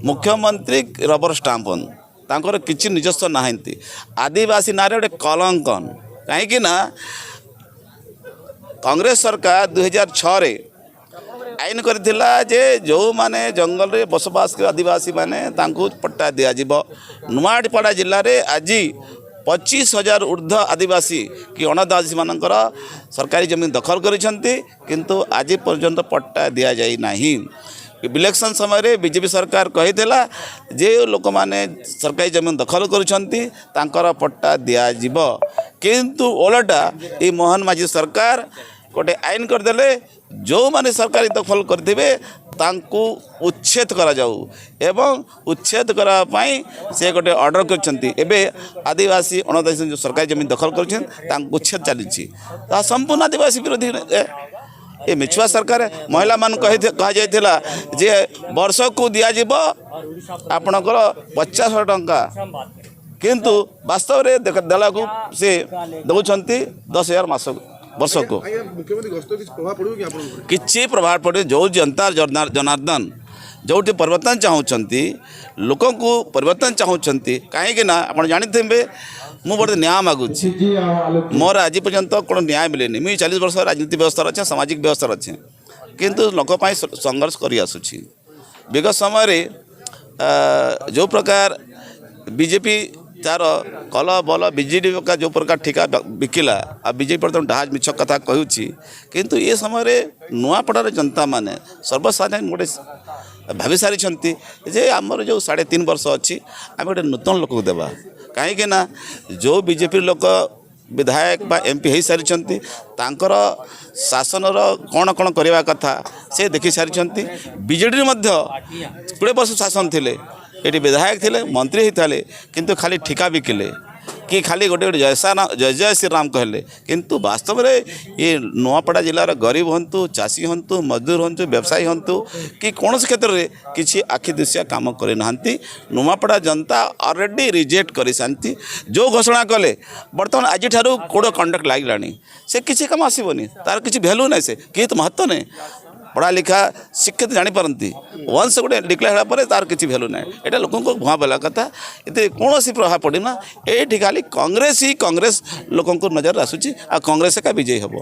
ମୁଖ୍ୟମନ୍ତ୍ରୀ rubber stamp, ତାଙ୍କର କିଛି ନିଜସ୍ୱ ନାହାନ୍ତି। ଆଦିବାସୀ ନାଁରେ ଗୋଟେ କଲଙ୍କନ। କାହିଁକି ନା କଂଗ୍ରେସ ସରକାର 2006ରେ ଆଇନ କରିଥିଲା ଯେ ଯେଉଁମାନେ ଜଙ୍ଗଲରେ ବସବାସ କରି ଆଦିବାସୀମାନେ, ତାଙ୍କୁ ପଟ୍ଟା ଦିଆଯିବ। ନୂଆପଡ଼ା ଜିଲ୍ଲାରେ ଆଜି 25,000 ଉର୍ଦ୍ଧ୍ୱ ଆଦିବାସୀ କି ଅଣଆଦିବାସୀମାନଙ୍କର ସରକାରୀ ଜମି ଦଖଲ କରିଛନ୍ତି, କିନ୍ତୁ ଆଜି ପର୍ଯ୍ୟନ୍ତ ପଟ୍ଟା ଦିଆଯାଇ ନାହିଁ। ଇଲେକ୍ସନ୍ ସମୟରେ ବିଜେପି ସରକାର କହିଥିଲା ଯେ ଲୋକମାନେ ସରକାରୀ ଜମି ଦଖଲ କରୁଛନ୍ତି, ତାଙ୍କର ପଟ୍ଟା ଦିଆଯିବ। କିନ୍ତୁ ଓଲଟା ଏଇ ମୋହନ ମାଝୀ ସରକାର ଗୋଟେ ଆଇନ କରିଦେଲେ, ଯେଉଁମାନେ ସରକାରୀ ଦଖଲ କରିଥିବେ ତାଙ୍କୁ ଉଚ୍ଛେଦ କରାଯାଉ ଏବଂ ଉଚ୍ଛେଦ କରିବା ପାଇଁ ସେ ଗୋଟେ ଅର୍ଡ଼ର କରିଛନ୍ତି। ଏବେ ଆଦିବାସୀ, ଅଣଆଦିବାସୀ ଯେଉଁ ସରକାରୀ ଜମି ଦଖଲ କରୁଛନ୍ତି, ତାଙ୍କୁ ଉଚ୍ଛେଦ ଚାଲିଛି। ତାହା ସମ୍ପୂର୍ଣ୍ଣ ଆଦିବାସୀ ବିରୋଧୀ ଏ ମିଛୁଆ ସରକାର। ମହିଳାମାନଙ୍କୁ କୁହାଯାଇଥିଲା ଯେ ବର୍ଷକୁ ଦିଆଯିବ ଆପଣଙ୍କର 50,000 ଟଙ୍କା, କିନ୍ତୁ ବାସ୍ତବରେ ଦେଲାକୁ ସେ ଦେଉଛନ୍ତି 10,000 ମାସକୁ, ବର୍ଷକୁ। ଆଜ୍ଞା, ମୁଖ୍ୟମନ୍ତ୍ରୀ ଗସ୍ତ କିଛି ପ୍ରଭାବ ପଡ଼ିବ କି ଆପଣଙ୍କ ଉପରେ? କିଛି ପ୍ରଭାବ ପଡ଼ିବ। ଯେଉଁ ଜନତା ଜନାର୍ଦ୍ଦନ ଯେଉଁଠି ପରିବର୍ତ୍ତନ ଚାହୁଁଛନ୍ତି, ଲୋକଙ୍କୁ ପରିବର୍ତ୍ତନ ଚାହୁଁଛନ୍ତି। କାହିଁକି ନା ଆପଣ ଜାଣିଥିବେ, ମୁଁ ଗୋଟେ ନ୍ୟାୟ ମାଗୁଛି। ମୋର ଆଜି ପର୍ଯ୍ୟନ୍ତ କ'ଣ ନ୍ୟାୟ ମିଳିନି। ମୁଁ 40 ବର୍ଷ ରାଜନୀତି ବ୍ୟବସ୍ଥାରେ ଅଛି, ସାମାଜିକ ବ୍ୟବସ୍ଥାରେ ଅଛି, କିନ୍ତୁ ଲୋକ ପାଇଁ ସଂଘର୍ଷ କରି ଆସୁଛି। ବିଗତ ସମୟରେ ଯେଉଁ ପ୍ରକାର ବିଜେପି ତାର କଲ ବଲ, ବିଜେଡ଼ି ପ୍ରକାର ଯେଉଁ ପ୍ରକାର ଠିକା ବିକିଲା ଆଉ ବିଜେପି ବର୍ତ୍ତମାନ ଡାହା ମିଛ କଥା କହୁଛି। କିନ୍ତୁ ଏ ସମୟରେ ନୂଆପଡ଼ାର ଜନତାମାନେ ସର୍ବସାଧାରଣ ଗୋଟେ ଭାବି ସାରିଛନ୍ତି ଯେ ଆମର ଯେଉଁ 3.5 ବର୍ଷ ଅଛି, ଆମେ ଗୋଟେ ନୂତନ ଲୋକକୁ ଦେବା। କାହିଁକି ନା ଯେଉଁ ବିଜେପି ଲୋକ ବିଧାୟକ ବା ଏମ୍ପି ହେଇସାରିଛନ୍ତି, ତାଙ୍କର ଶାସନର କ'ଣ କ'ଣ କରିବା କଥା ସେ ଦେଖି ସାରିଛନ୍ତି। ବିଜେଡ଼ିରେ ମଧ୍ୟ 20 ବର୍ଷ ଶାସନ ଥିଲେ, ଏଠି ବିଧାୟକ ଥିଲେ, ମନ୍ତ୍ରୀ ହେଇଥିଲେ, କିନ୍ତୁ ଖାଲି ଠିକା ବିକିଲେ କି ଖାଲି ଗୋଟେ ଗୋଟେ ଜୟ ଜୟ ଜୟ ଶ୍ରୀରାମ କହିଲେ। କିନ୍ତୁ ବାସ୍ତବରେ ଏ ନୂଆପଡ଼ା ଜିଲ୍ଲାର ଗରିବ ହୁଅନ୍ତୁ, ଚାଷୀ ହୁଅନ୍ତୁ, ମଜଦୁର ହୁଅନ୍ତୁ, ବ୍ୟବସାୟୀ ହୁଅନ୍ତୁ କି କୌଣସି କ୍ଷେତ୍ରରେ କିଛି ଆଖି ଦୃଶିଆ କାମ କରିନାହାନ୍ତି। ନୂଆପଡ଼ା ଜନତା ଅଲରେଡ଼ି ରିଜେକ୍ଟ କରିସାରିନ୍ତି। ଯେଉଁ ଘୋଷଣା କଲେ, ବର୍ତ୍ତମାନ ଆଜିଠାରୁ କୋଡ଼ କଣ୍ଡକ୍ଟ ଲାଗିଲାଣି। ସେ କିଛି କାମ ଆସିବନି, ତାର କିଛି ଭ୍ୟାଲୁ ନାହିଁ, ସେ କିଛି ତ ମହତ୍ଵ ନାହିଁ। ପଢ଼ା ଲେଖା ଶିକ୍ଷିତ ଜାଣିପାରନ୍ତି, ୱାନ୍ସ ଗୋଟେ ଡିକ୍ଲେୟାର ହେଲା ପରେ ତାର କିଛି ଭ୍ୟାଲୁ ନାହିଁ। ଏଇଟା ଲୋକଙ୍କୁ ଭୁଆଁ ବୁଲା କଥା। ଏଥିରେ କୌଣସି ପ୍ରଭାବ ପଡ଼ିନା। ଏଇଠି ଖାଲି କଂଗ୍ରେସ ହିଁ କଂଗ୍ରେସ ଲୋକଙ୍କ ନଜରରେ ଆସୁଛି ଆଉ କଂଗ୍ରେସ ଏକା ବିଜୟୀ ହେବ।